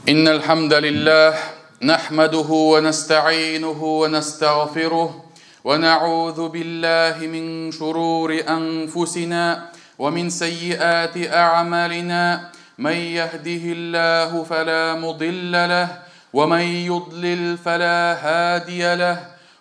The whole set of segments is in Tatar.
إن الحمد لله نحمده ونستعينه ونستغفره ونعوذ بالله من شرور أنفسنا ومن سيئات أعمالنا من يهده الله فلا مضل له ومن يضلل فلا هادي له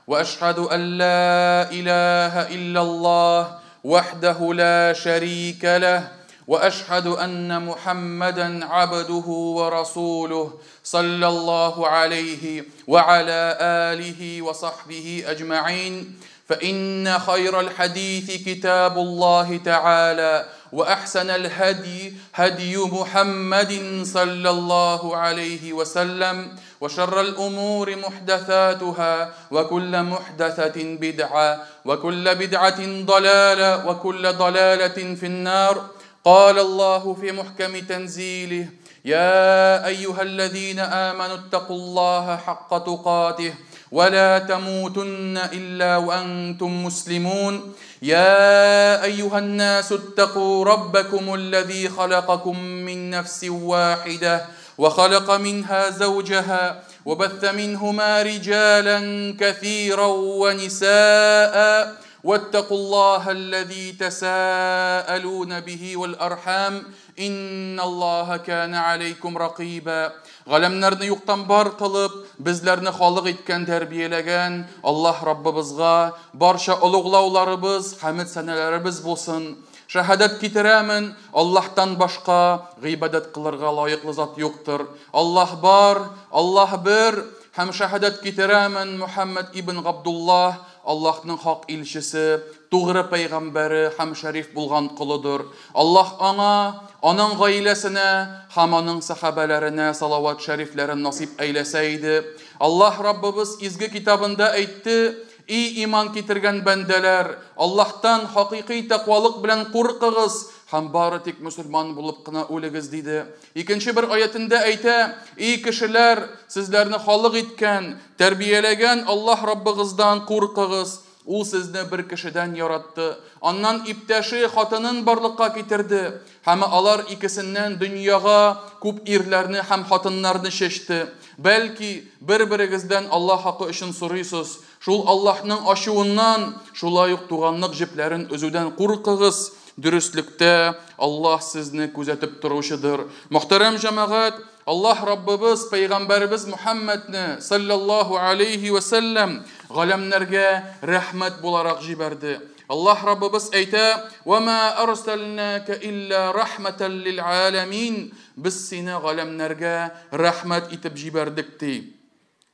وأشهد أن لا إله إلا الله وحده لا شريك له وأشهد أن محمدا عبده ورسوله صلى الله عليه وعلى آله وصحبه أجمعين فإن خير الحديث كتاب الله تعالى وأحسن الهدي هدي محمد صلى الله عليه وسلم وشر الأمور محدثاتها وكل محدثة بدعة وكل بدعة ضلالة وكل ضلالة في النار. قال الله في محكم تنزيله: يا أيها الذين آمنوا اتقوا الله حق تقاته ولا تموتن إلا وأنتم مسلمون. يا أيها الناس اتقوا ربكم الذي خلقكم من نفس واحدة وخلق منها زوجها وبث منهما رجالا كثيرا ونساء واتقوا الله الذي تساءلون به والأرحام إن الله كان عليكم رقيبا. Ғаләмнәрне юктан бар кылып, безләрне халык иткән, тәрбияләгән Аллаһ Раббыбызга барча олуглауларыбыз, хәмд сәнәләребез булсын. Шәһадәт китерәмен, Аллаһтан башка гыйбадәт кылырга лаеклы зат юктыр. Аллаһ бар, Аллаһ бер. Һәм шәһадәт китерәмен, Мухаммад ибн Габдуллаһ Аллаһның хак илчесе, тугры пәйгамбәре һәм шәриф булган колыдыр. Аллаһ аңа, аның гаиләсенә һәм аның сахабәләренә салават шәрифләрен насип әйләсә иде. Аллаһ Раббыбыз изге китабында әйтте: "Ий иман китергән бәндәләр, Аллаһтан хакыйкый тәкъвалык белән куркыгыз һәм бары тик мөселман булып кына үлегез", диде. Икенче бер аятында әйтә: "Ий кешеләр, сезләрне халык иткән, тәрбияләгән Аллаһ Раббыгыздан куркыгыз. Ул сезне бер кешедән яратты, аннан иптәше хатынын барлыкка китерде, һәм алар икесеннән дөньяга күп ирләрне һәм хатыннарны чәчте. Бәлки бер-берегездән Аллаһ хакы өчен сорыйсыз, шул Аллаһның ачуыннан, шулай ук туганлык җепләрен өзүдән куркыгыз. Дөреслектә Аллаһ сезне күзәтеп торучыдыр." Мөхтәрәм җәмәгать, Аллаһ Раббыбыз пәйгамбәребез Мухаммадны саллаллаһу алейхи ва саллям галәмнәргә рәхмәт буларак җибәрде. Аллаһ Раббыбыз әйтә: "Ва ма арсалнака илля рахматан лил аламин." Без сине галәмнәргә рәхмәт итеп җибәрдек, ди.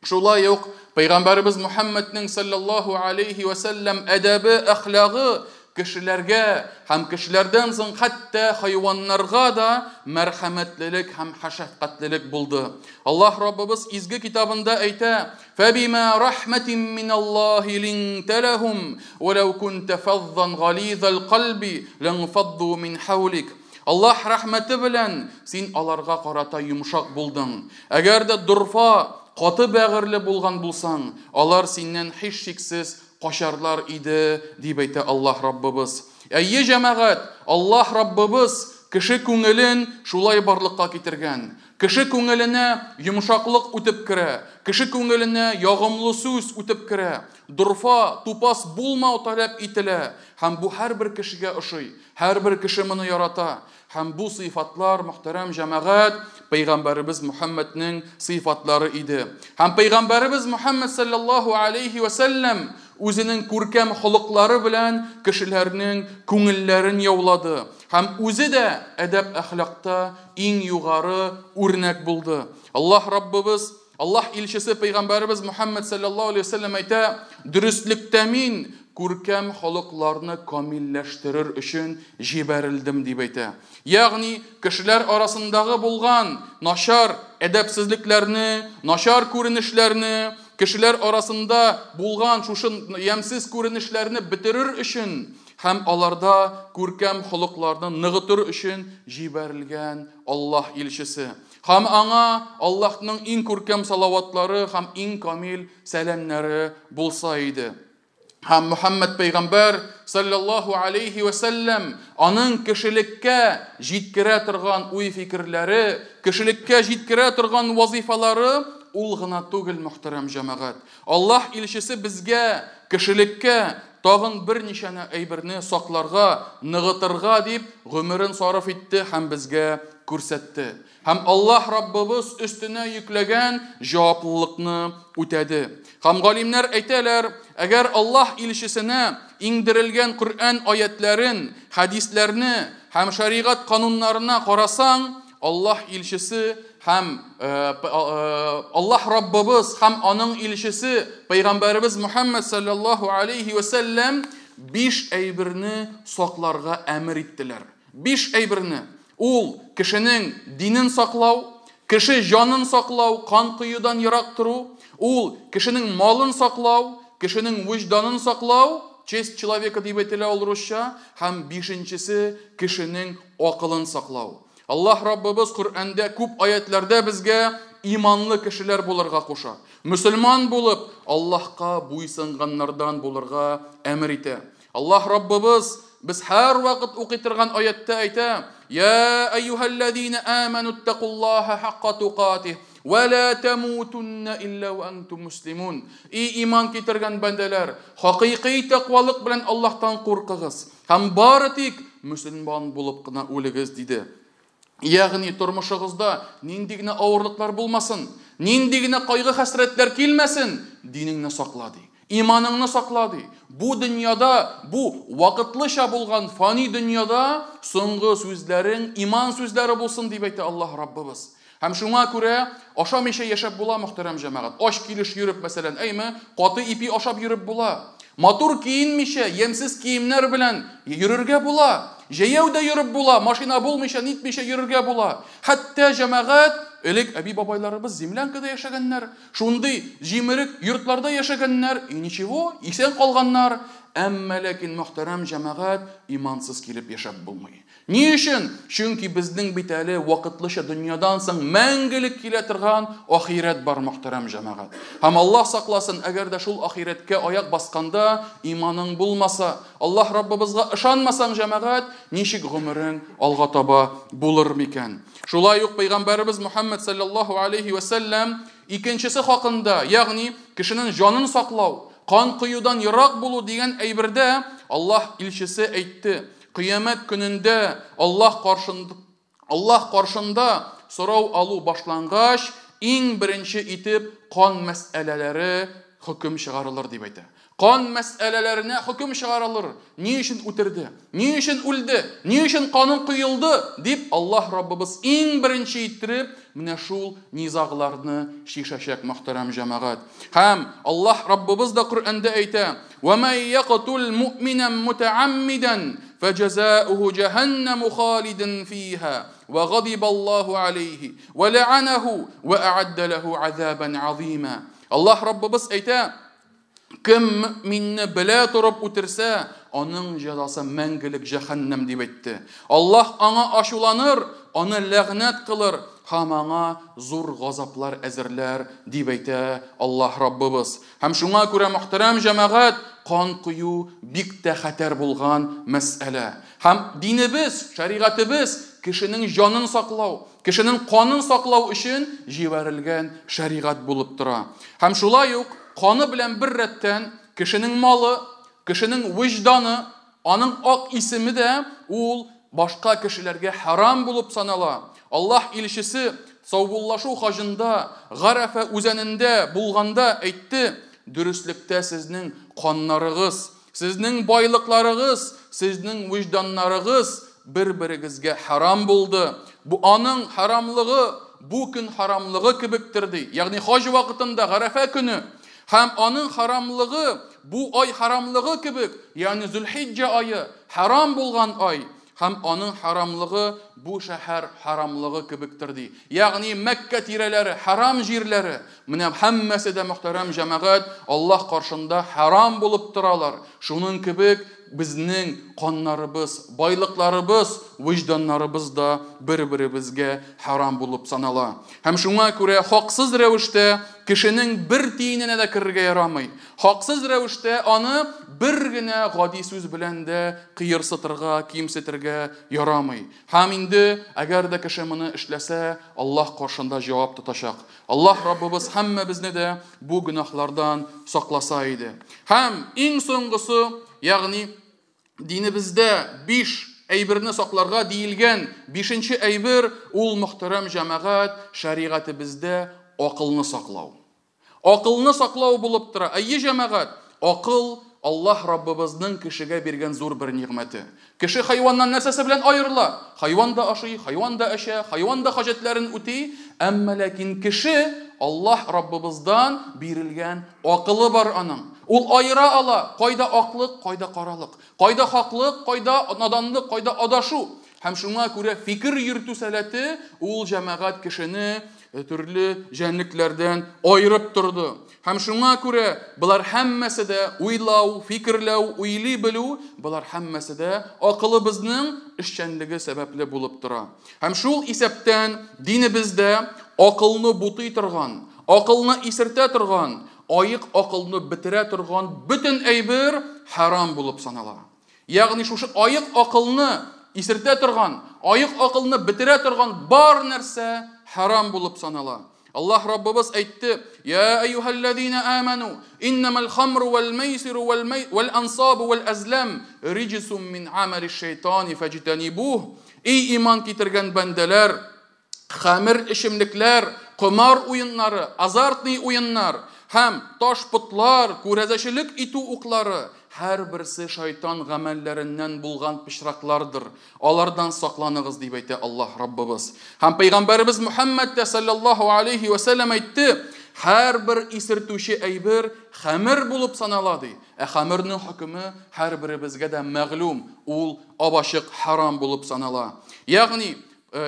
Шулай ук пәйгамбәребез Мухаммадның саллаллаһу алейхи ва саллям әдәбе, әхлагы кешеләргә һәм кешеләрдән соң хәтта хайваннарга да мәрхәмәтлелек һәм шәфкатьлелек булды. Аллаһ Раббыбыз изге китабында әйтә: "Фабима рахматин миналлаһи линта лахум, ва лау кунта фаззан гализал калби ланфадду мин хаулик." Аллаһ рәхмәте белән син аларга карата йомшак булдың. Әгәр дә дурфа, каты бәгырьле булган булсаң, алар синнән һичшиксез качарлар иде, дип әйтә Аллаһ Раббыбыз. Әйе, җәмәгать, Аллаһ Раббыбыз кеше күңелен шулай барлыкка китергән. Кеше күңеленә йомшаклык үтеп керә, кеше күңеленә ягымлы сүз үтеп керә. Дурфа, тупас булмау таләп ителә, һәм бу һәрбер кешегә ошый, һәрбер кеше моны ярата. Һәм бу сыйфатлар, мөхтәрәм җәмәгать, пәйгамбәребез Мухаммадның сыйфатлары иде. Һәм пәйгамбәребез Мухаммад саллаллаһу алейхи ва саллям үзенең күркәм холыклары белән кешеләрнең күңелләрен яулады. Һәм үзе дә әдәп әхлакта иң югары үрнәк булды. Аллаһ Раббыбыз, Аллаһ илчесе пәйгамбәребез Мухаммад саллаллаһу алейхи ва саллям әйтә: "Дөреслектә мин күркәм холыкларны камилләштерер өчен җибәрелдем", дип әйтә. Ягъни кешеләр арасындагы булган начар әдәпсезлекләрне, начар күренешләрне, кешеләр арасында булган шушы ямьсез күренешләрне бетерер өчен һәм аларда күркәм холыкларны ныгытыр өчен җибәрелгән Аллаһ илчесе. Һәм аңа Аллаһның иң күркәм салаватлары һәм иң камил сәламнәре булса иде. Һәм Мөхәммәд пәйгамбәр саллаллаһу алейхи ва сәлләм аның кешелеккә җиткерә торган уй-фикерләре, кешелеккә җиткерә торган вазифалары ул гына түгел, мөхтәрәм җәмәгать. Аллаһ илчесе безгә, кешелеккә тагын берничә әйберне сакларга, ныгытырга дип гомерен сарыф итте һәм безгә күрсәтте. Һәм Аллаһ Раббыбыз өстенә йөкләгән җаваплылыкны үтәде. Һәм галимнәр әйтәләр, әгәр Аллаһ илчесенә иңдерелгән Коръән аятларын, хәдисләрне һәм шәригать кануннарына карасаң, Аллаһ илчесе һәм Аллаһ Раббыбыз һәм аның илчесе Пәйгамбәребез Мухаммад саллаллаһу алейхи ва сәлләм 5 әйберне сакларга әмер иттеләр. 5 әйберне. Ул кешенең динен саклау, кеше җанын саклау, кан коюдан ерак тору, ул кешенең малын саклау, кешенең вөҗданын саклау, честь человека дип әйтелә ул русча, һәм бишенчесе кешенең акылын саклау. Аллаһ Раббыбыз Коръәндә күп аятларда безгә иманлы кешеләр булырга куша. Мөселман булып, Аллаһка буйсынганнардан булырга әмер итә. Аллаһ Раббыбыз без һәр вакыт укый торган аятта әйтә: "Я әйюһәлләзина аману иттакуллаһа хакка тукатих ва ла тамутунна илля ва антум муслимун". И иман китергән бәндәләр, хакыйкый тәкъвалык белән Аллаһтан куркыгыз һәм бары тик мөселман булып кына үлегез, диде. Ягъни тормышыгызда нинди генә авырлыклар булмасын, нинди генә кайгы-хәсрәтләр килмәсен, динеңне сакла, ди. Иманыңны сакла, ди. Бу дөньяда, бу вакытлыча булган фани дөньяда соңгы сүзләрең иман сүзләре булсын, дип әйтә Аллаһ Раббыбыз. Һәм шуңа күрә ашамыйча яшәп була, мөхтәрәм җәмәгать. Ач килеш йөреп, мәсәлән, әйме, каты ипи ашап йөреп була. Матур киенмичә, ямьсез киемнәр белән йөрергә була. Җәяү дә йөреп була, машина булмыйча, нитмичә йөрергә була. Хәтта җәмәгать, элек әби-бабайларыбыз землянкада яшәгәннәр, шундый җимерек йортларда яшәгәннәр, и ничего, исән калганнар. Әмма ләкин, мөхтәрәм җәмәгать, имансыз килеп яшәп булмый. Ни өчен? Чөнки безнең бит әле вакытлыча дөньядан соң мәңгелек килә торган ахирәт бар, мөхтәрәм җәмәгать. Һәм Аллаһ сакласын, әгәр дә шул ахирәткә аяк басканда иманың булмаса, Аллаһ Раббыбызга ышанмасаң, җәмәгать, ничек гомерең алга таба булыр микән? Шулай ук Пәйгамбәребез Мухаммад саллаллаһу алейхи ва сәлләм икенчесе хакында, ягъни кешенең җанын саклау, кан коюдан ерак булу дигән әйбердә Аллаһ илчесе әйтте: Кыямәт көнендә Аллаһ каршында сорау алу башлангач, иң беренче итеп кан мәсьәләләре хөкем чыгарылыр, дип әйтә. Кан мәсьәләләренә хөкем чыгарылыр. Ни өчен үтерде? Ни өчен үлде? Ни өчен канын коелды? Дип Аллаһ Раббыбыз иң беренче иттереп менә шул низагларны шишәчәк, мөхтәрәм җәмәгать. Һәм Аллаһ Раббыбыз да Коръәндә әйтә: "Ва май яктул муъминан мутааммидан фаҗазауху җәһәннәму халидан фиха ва гадибаллаһу алейхи ва лаанаху ва а'адда лаху азабан азима". Аллаһ Раббыбыз әйтә: кем мөминне белә торып үтерсә, аның җәзасы мәңгелек җәһәннәм, дип әйтте. Аллаһ аңа ачуланыр, аны ләгънәт кылыр һәм аңа зур газаплар әзерләр, дип әйтә Аллаһ Раббыбыз. Һәм шуңа күрә, мөхтәрәм җәмәгать, кан кою бик тә хәтәр булган мәсьәлә. Һәм динебез, шәригатебез кешенең җанын саклау, кешенең канын саклау өчен җибәрелгән шәригать булып тора. Һәм шулай ук каны белән бер рәттән кешенең малы, кешенең вөҗданы, аның ак исеме дә ул башка кешеләргә харам булып санала. Аллаһ илчесе саубуллашу хаҗында, Гарәфә үзәнендә булганда әйтте: дөреслектә сезнең каннарыгыз, сезнең байлыкларыгыз, сезнең вөҗданнарыгыз бер-берегезгә харам булды. Бу аның харамлыгы, бу көн харамлыгы кебектер, ди. Ягъни хаҗ вакытында Гарәфә көне һәм аның харамлыгы бу ай харамлыгы кебек, ягъни Зөлхиҗҗә ае харам булган ай, һәм аның харамлыгы бу шәһәр харамлыгы кебектер, ди. Ягъни Мәккә тирәләре, харам җирләре, менә һәммәсе дә, мөхтәрәм җәмәгать, Аллаһ каршында харам булып торалар. Шуның кебек безнең каннарыбыз, байлыкларыбыз, вөҗданнарыбыз да бер-беребезгә харам булып санала. Һәм шуңа күрә хаксыз рәвештә кешенең бер тиененә дә керергә ярамый. Хаксыз рәвештә аны бер генә гади сүз белән дә кыерсытырга, кимсетергә ярамый. Һәм инде әгәр дә кеше моны эшләсә, Аллаһ каршында җавап тотачак. Аллаһ Раббыбыз һәммәбезне дә бу гөнаһлардан сакласа иде. Һәм иң соңгысы, ягъни динебездә 5 әйберне сакларга диелгән 5нче әйбер ул, мөхтәрәм җәмәгать, шәригатебездә акылны саклау. Акылны саклау булып тора. Әйе, җәмәгать, акыл Аллаһ Раббыбызның кешегә биргән зур бер нигъмәте. Кеше хайваннан нәрсәсе белән аерыла? Хайван да ашый, хайван да эчә, хайван да хаҗәтләрен үти, әмма ләкин кеше Аллаһ Раббыбыздан бирелгән акылы бар аның. Ул аера ала, кайда аклык, кайда каралык, кайда хаклык, кайда наданлык, кайда адашу. Һәм шуңа күрә фикер йөртү сәләте ул, җәмәгать, кешене төрле җәнлекләрдән аерып торды. Һәм шуңа күрә болар һәммәсе дә уйлау, фикерләү, уйлый белү, болар һәммәсе дә акылыбызның эшчәнлеге сәбәпле булып тора. Һәм шул исәптән динебездә акылны бутый торган, акылны исертә торган, аек акылны бетерә торган бөтен әйбер харам булып санала. Ягъни шушы аек акылны исертә торган, аек акылны бетерә торган бар нәрсә харам булып санала. Аллаһ Раббыбыз әйтте: "Я әйюһәлләзина аману, иннамал хамру вал майсиру вал ансабу вал азлам риҗсум мин амали шайтани фаҗтанибуh". Эй иман китергән бәндәләр, хәмер эчемлекләр, комар уеннары, азартный уеннар һәм таш потлар, күрәзәчелек итү уклары һәрберсе шайтан гамәлләреннән булган пычраклардыр. Алардан сакланыгыз, дип әйтә Аллаһ Раббыбыз. Һәм пәйгамбәребез Мухаммад та саллаллаһу алейхи ва сәлләм әйтте: һәрбер исертүче әйбер хәмер булып санала, ди. Ә хәмернең хөкеме һәрберебезгә дә мәгълүм, ул абачык харам булып санала. Ягъни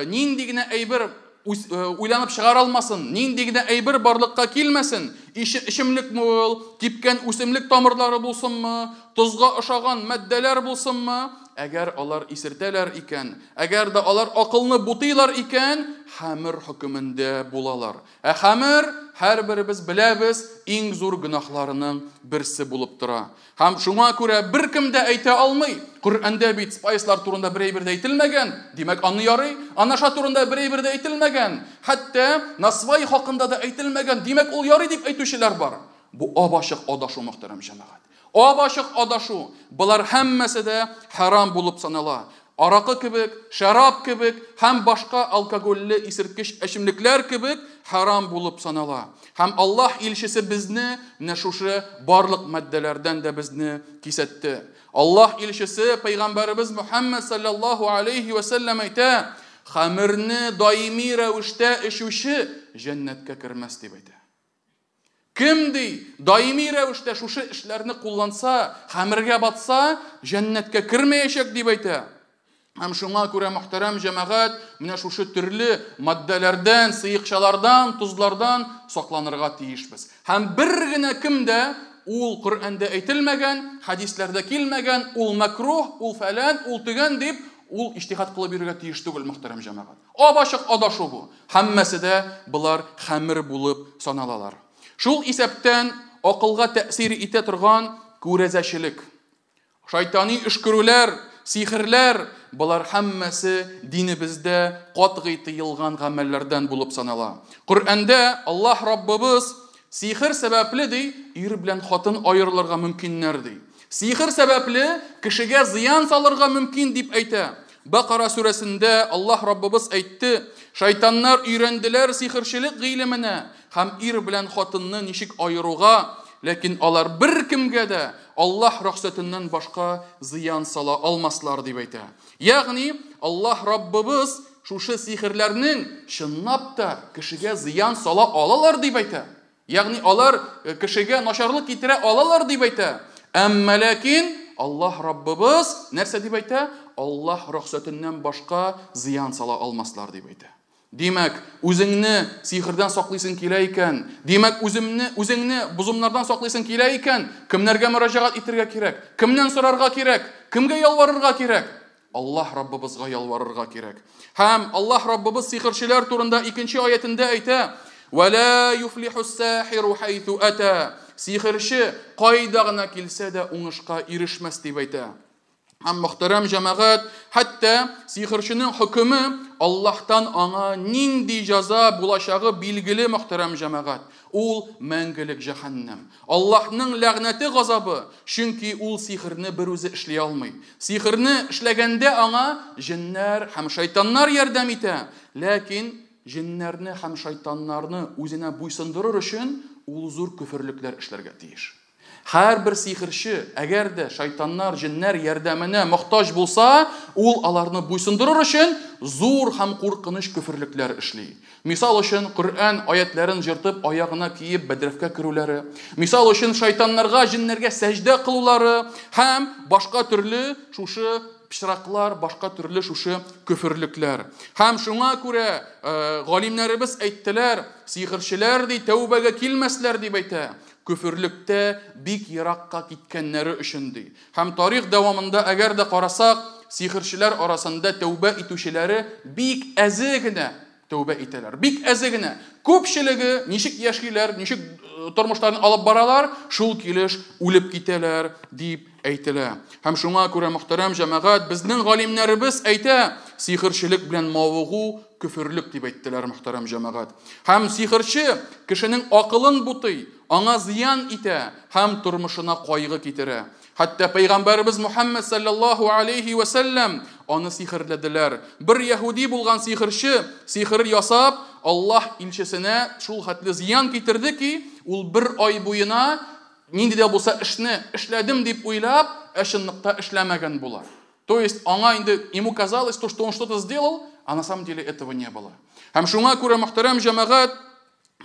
нинди генә әйбер уйланып чыгара алмасын, нинди генә әйбер барлыкка килмәсен, эчемлекме ул, кипкән үсемлек тамырлары булсынмы, тозга ошаган матдәләр булсынмы, әгәр алар исертәләр икән, әгәр дә алар акылны бутыйлар икән, хәмер хөкемендә булалар. Ә хәмер, һәрберебез беләбез, иң зур гөнаһларының берсе булып тора. Һәм шуңа күрә беркем дә әйтә алмый: Коръәндә бит спайслар турында бер әйбер дә әйтелмәгән, димәк, аны ярый. Анаша турында бер әйбер дә әйтелмәгән, хәтта насвай хакында да әйтелмәгән, димәк, ул ярый дип әйтүчеләр бар. Бу ап-ачык адашу, мөхтәрәм җәмәгать. Ап-ачык адашу. Болар һәммәсе дә харам булып санала. Аракы кебек, шәраб кебек һәм башка алкогольле исерткеч эчемлекләр кебек харам булып санала. Һәм Аллаһ илчесе безне менә шушы барлык матдәләрдән дә безне кисәтте. Аллаһ илчесе пәйгамбәребез Мухаммад саллаллаһу алейхи ва сәлләм әйтә: хәмерне даими рәвештә эчүче җәннәткә кермәс, дип әйтә. Кем ди даими рәвештә шушы эшләрне кулланса, хәмергә батса, җәннәткә кермәячәк, дип әйтә. Һәм шуңа күрә, мөхтәрәм җәмәгать, менә шушы төрле матдәләрдән, сыекчалардан, тозлардан сакланырга тиешбез. Һәм бер генә кем дә ул Коръәндә әйтелмәгән, хәдисләрдә килмәгән, ул мәкруһ, ул фәлән, ул төгән дип, ул иҗтихад кылып йөрергә тиеш түгел, мөхтәрәм җәмәгать. Ап-ачык адашу бу. Һәммәсе дә болар хәмер булып саналалар. Шул исәптән акылга тәэсир итә торган күрәзәчелек, шайтани өшкерүләр, сихерләр, болар һәммәсе динебездә катгый тыелган гамәлләрдән булып санала. Коръәндә Аллаһ Раббыбыз сихер сәбәпле ди, ир белән хатын аерылырга мөмкиннәр ди. Сихер сәбәпле кешегә зыян салырга мөмкин дип әйтә. Бакара сүрәсендә Аллаһ Раббыбыз әйтте: шайтаннар өйрәнделәр сихерчелек гыйлеменә һәм ир белән хатынны ничек аеруга, ләкин алар бер кемгә дә Аллаһ рөхсәтеннән башка зыян сала алмаслар, дип әйтә. Ягъни Аллаһ Раббыбыз шушы сихерләрнең чынлап та кешегә зыян сала алалар дип әйтә. Ягъни алар кешегә начарлык китерә алалар дип әйтә. Әмма ләкин Аллаһ Раббыбыз нәрсә дип әйтә? Аллаһ рөхсәтеннән башка зыян сала алмаслар дип әйтә. Димәк, үзеңне сихердән саклыйсың килә икән, димәк, үзеңне бозымнардан саклыйсың килә икән, кемнәргә мөрәҗәгать итәргә кирәк? Кемнән сорарга кирәк? Кемгә ялварырга кирәк? Аллаһ Раббыбызга ялварырга кирәк. Һәм Аллаһ Раббыбыз сихерчеләр турында икенче аятендә әйтә: "Ва ла юфлихус сахиру хайсу ата". Сихерче кайда гына килсә дә уңышка ирешмәс дип әйтә. Һәм мөхтәрәм җәмәгать, хәтта сихерченең хөкеме Аллаһтан аңа нинди җәза булачагы билгеле, мөхтәрәм җәмәгать. Ул мәңгелек җәһәннәм. Аллаһның ләгънәте газабы, чөнки ул сихерне бер үзе эшли алмый. Сихерне эшләгәндә аңа җеннәр һәм шайтаннар ярдәм итә, ләкин җеннәрне һәм шайтаннарны үзенә буйсындырыр өчен ул зур көферлекләр эшләргә тиеш. Һәрбер сихерче, әгәр дә шайтаннар, җеннәр ярдәменә мохтаҗ булса, ул аларны буйсындырыр өчен зур һәм куркыныч көферлекләр эшли. Мисал өчен, Коръән аятларын җыртып, аягына киеп, бәдрәфкә керүләре. Мисал өчен, шайтаннарга, җеннәргә сәҗдә кылулары һәм башка төрле шушы пычраклар, башка төрле шушы көферлекләр. Һәм шуңа күрә галимнәребез әйттеләр, сихерчеләр ди тәүбәгә килмәсләр дип әйтә. Көферлектә бик еракка киткәннәре өчен ди. Һәм тарих дәвамында әгәр дә карасак, сихерчеләр арасында тәүбә итүчеләре бик әзе генә тәүбә итәләр. Бик әзе генә. Күпчелеге ничек яшиләр, ничек тормышларын алып баралар, шул килеш үлеп китәләр дип әйтелә. Һәм шуңа күрә, мөхтәрәм җәмәгать, безнең галимнәребез әйтә, сихерчелек белән мавыгу көферлек дип әйттеләр, мөхтәрәм җәмәгать. Һәм сихерче кешенең акылын бутый, аңа зыян итә һәм тормышына кайгы китерә. Хәтта Пәйгамбәребез Мухаммад саллаллаху алейхи ва саллям аны сихерләделәр. Бер яһүди булган сихерче сихер ясап, Аллаһ илчесенә шул хәтле зыян китерде ки, ул бер ай буена нинди дә булса эшне эшләдем дип уйлап, ә чынлыкта эшләмәгән була. То есть аңа инде ему казалось то, что он что-то сделал, а на самом деле этого не было. Һәм шуңа күрә, мөхтәрәм җәмәгать,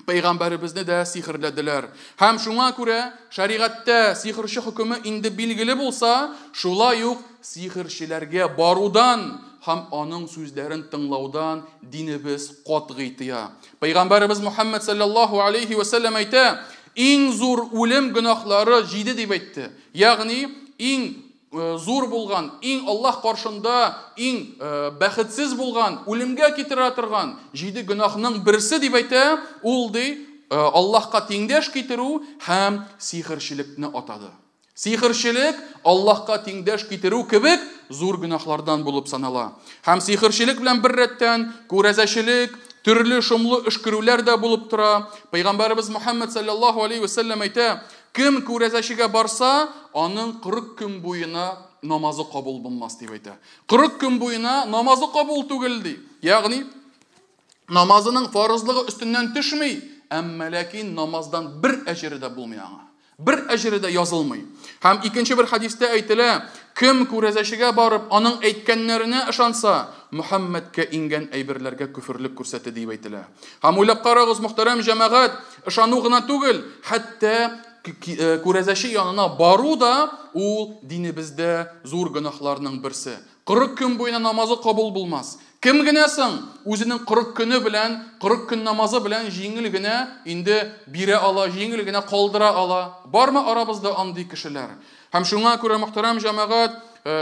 Пәйгамбәребезне дә сихерләделәр. Һәм шуңа күрә шәригатьтә сихерче хөкеме инде билгеле булса, шулай ук сихерчеләргә барудан һәм аның сүзләрен тыңлаудан динебез катгый тыя. Пәйгамбәребез Мухаммад саллаллаху алейхи ва саллям әйтә, иң зур үлем гөнаһлары 7 дип әйтте. Ягъни иң зур булган, иң Аллаһ каршында иң бәхетсез булган, үлемгә китерә торган 7 гөнаһның берсе дип әйтә, ул ди Аллаһка тиңдәш китерү һәм сихерчелекне атады. Сихерчелек Аллаһка тиңдәш китерү кебек зур гөнаһлардан булып санала. Һәм сихерчелек белән бер рәттән күрәзәчелек, төрле шомлы өшкерүләр дә булып тора. Пәйгамбәребез Мухаммад саллаллаху алейхи ва саллям әйтә, кем күрәзәчегә барса, аның 40 көн буена намазы кабул булмас дип әйтә. 40 көн буена намазы кабул түгел ди. Ягъни намазының фарызлыгы өстеннән төшми, әмма ләкин намаздан бер әҗере дә булмый аңа. Бер әҗере дә язылмый. Һәм икенче бер хадистә әйтелә, кем күрәзәчегә барып, аның әйткәннәренә ышанса, Мухаммадка иңгән әйберләргә күферлек күрсәтә дип әйтелә. Һәм уйлап карагыз, мөхтәрәм җәмәгать, ышану гына түгел, хәтта күрәзәче янына бару да ул динебездә зур гөнаһларның берсе. 40 көн буена намазы кабул булмас. Кем генә соң үзенең 40 көне белән, 40 көн намазы белән җиңел генә инде бирә ала, җиңел генә калдыра ала? Бармы арабызда андый кешеләр? Һәм шуңа күрә, мөхтәрәм җәмәгать,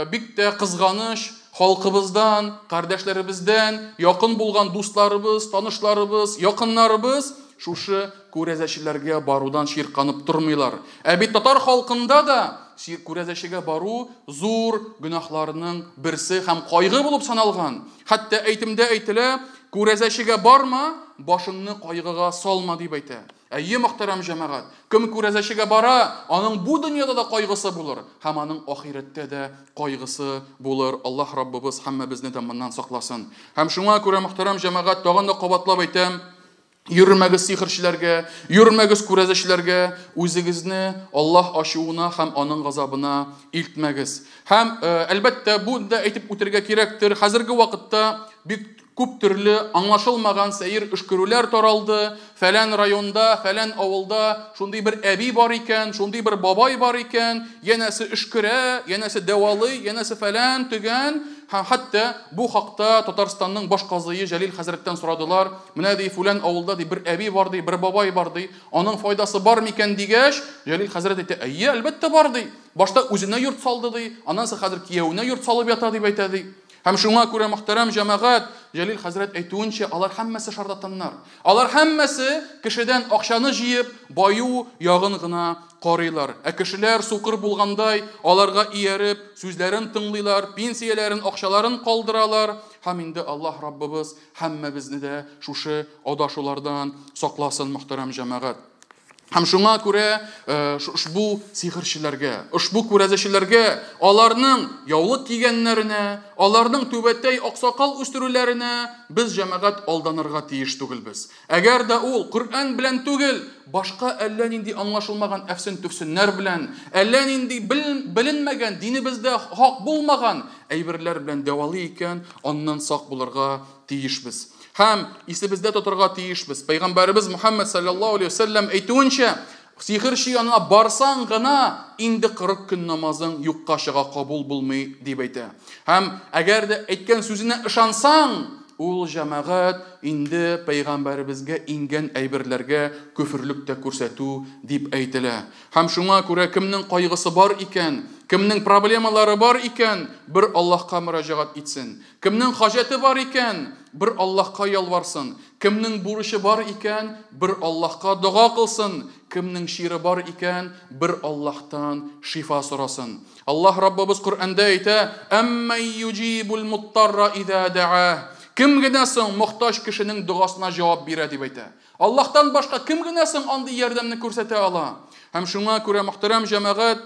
бик тә кызганыч, халкыбыздан, кардәшләребездән, якын булган дусларыбыз, танышларыбыз, якыннарыбыз шушы күрәзәчеләргә барудан чирканып тормыйлар. Ә бит татар халкында да күрәзәчегә бару зур гөнаһларның берсе һәм кайгы булып саналган. Хәтта әйтемдә әйтелә, күрәзәчегә барма, башыңны кайгыга салма дип әйтә. Әйе, мөхтәрәм җәмәгать, кем күрәзәчегә бара, аның бу дөньяда да кайгысы булыр һәм аның ахирәттә дә кайгысы булыр. Аллаһ Раббыбыз һәммәбезне дә моннан сакласын. Һәм шуңа күрә, мөхтәрәм җәмәгать, тагын да кабатлап әйтәм, йөрмәгез сихерчеләргә, йөрмәгез күрәзәчеләргә, үзегезне Аллаһ ачуына һәм аның газабына илтмәгез. Һәм әлбәттә, бу да әйтеп үтәргә кирәктер. Хәзерге вакытта бик Күп төрле аңлашылмаган сәер өшкерүләр таралды. Фәлән районда, фәлән авылда шундый бер әби бар икән, шундый бер бабай бар икән, янәсе өшкерә, янәсе дәвалый, янәсе фәлән төгән. Һәм хәтта бу хакта Татарстанның баш казые Җәлил хәзрәттән сорадылар. Менә ди фүлән авылда ди бер әби бар ди, бер бабай бар ди. Аның файдасы бар микән дигәч, Җәлил хәзрәт әйтә: "Әйе, әлбәттә бар ди. Башта үзенә йорт салды ди, аннан соң хәзер кияүенә йорт салып ята дип әйтә ди." Һәм шуңа күрә мөхтәрәм җәмәгать, Җәлил хәзрәт әйтүенчә, алар һәммәсе шарлатаннар. Алар һәммәсе кешедән акчаны җыеп, баю ягын гына карыйлар. Ә кешеләр сукыр булгандай, аларга ияреп, сүзләрен тыңлыйлар, пенсияләрен, акчаларын калдыралар. Һәм инде Аллаһ Раббыбыз һәммәбезне дә шушы адашулардан сакласын, мөхтәрәм җәмәгать. Һәм шуңа күрә ошбу сихерчеләргә, ошбу күрәзәчеләргә, аларның яулык кигәннәренә, аларның түбәтәй аксакал үстерүләренә без җәмәгать алданырга тиеш түгелбез. Әгәр дә ул Коръән белән түгел, башка әллә нинди аңлашылмаган әфсен-төфсеннәр белән, әллә нинди беленмәгән, динебездә хак булмаган әйберләр белән дәвалый икән, аннан сак булырга тиешбез. Һәм исебездә тотарга тиешбез. Пәйгамбәребез Мухаммад саллаллаһу алейһи ва сәлләм әйтүенчә, сихерче янына барсаң гына инде 40 көн намазың юкка чыга, кабул булмый дип әйтә. Һәм әгәр дә әйткән сүзенә ышансаң, ул җәмәгать инде пәйгамбәребезгә иңгән әйберләргә көферлек тә күрсәтү дип әйтелә. Һәм шуңа күрә кемнең кайгысы бар икән, кемнең проблемалары бар икән, бер Аллаһка мөрәҗәгать итсен. Кемнең хаҗәте бар икән, бер Аллаһка ялварсын. Кемнең бурычы бар икән, бер Аллаһка дога кылсын. Кемнең шире бар икән, бер Аллаһтан шифа сорасын. Аллаһ Раббыбыз Коръәндә әйтә: "Әммән юҗибул муттарра иза дааа". Кем генә соң мохтаҗ кешенең догасына җавап бирә дип әйтә. Аллаһтан башка кем генә соң андый ярдәмне күрсәтә ала? Һәм шуңа күрә мөхтәрәм җәмәгать,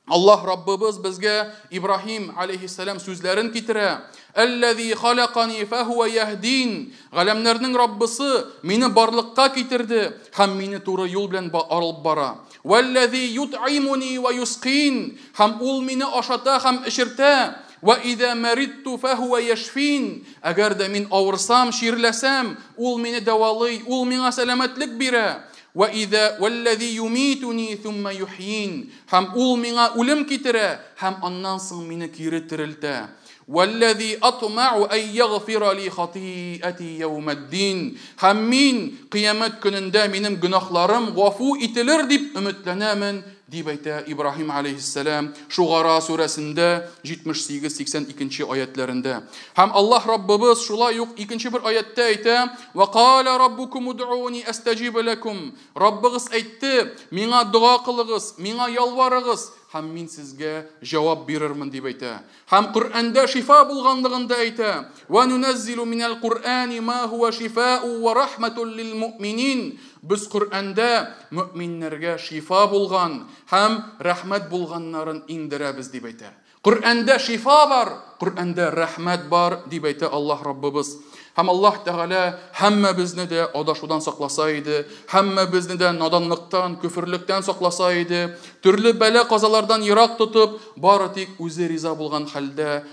Аллаһ Раббыбыз безгә Ибраһим алейһиссәлам сүзләрен китерә. Әлләзи халакани фәһуә яһдин. Галәмнәрнең Раббысы мине барлыкка китерде һәм мине туры юл белән алып бара. Вәлләзи ютъимуни ва юсқин. Һәм ул мине ашата һәм эчертә. Ва иза маритту фәһуә яшфин. Әгәр дә мин авырсам, чирләсәм, ул мине дәвалый, ул миңа сәламәтлек бирә. Ва иза вәлләзи юмитуни thumma юхйин. Һәм ул миңа үлем китерә, һәм аннан соң мине кире терелтә. Вәлләзи атмау ай ягфира ли хатиати яумәддин. Һәм мин кыямәт көнендә минем гөнаһларым гафу ителер дип өметләнәмен, дип әйтә Ибраһим алейһиссәлам Шугара сүрәсендә 78-82 аятларында. Һәм Аллаһ Раббыбыз шулай ук икенче бер аяттә әйтә: "Ва кала раббукум удъуни астаҗиб лакум". Раббыгыз әйтте: "Миңа дога кылыгыз, миңа ялварыгыз, һәм мин сезгә җавап бирермен" дип әйтә. Һәм Коръәндә шифа булганлыгын да әйтә. Ва нуназзилу минәл Куръани ма хуа шифау ва рахматун лил муъминин. Без Коръәндә мөминнәргә шифа булган һәм рәхмәт булганнарын иңдерәбез дип әйтә. Коръәндә шифа бар, Коръәндә рәхмәт бар дип әйтә Аллаһ Раббыбыз. Һәм Аллаһ Тәгалә һәммәбезне дә адашудан сакласа иде, һәммәбезне дә наданлыктан, көферлектән сакласа иде, төрле бәла казалардан ерак тотып, бары тик үзе риза булган хәлдә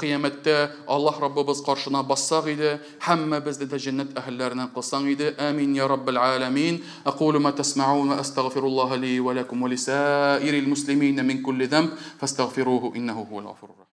кыямәттә Аллаһ Раббыбыз каршына бассак иде, һәммәбезне дә җәннәт әһелләреннән кылсаң иде. Амин я раббал аламин. Акулу ма тасмаун ва астагфируллаһа ли ва лакум ва лисаирил муслимин мин кулли замб фастагфируһу иннаху хуал гафурur рахим.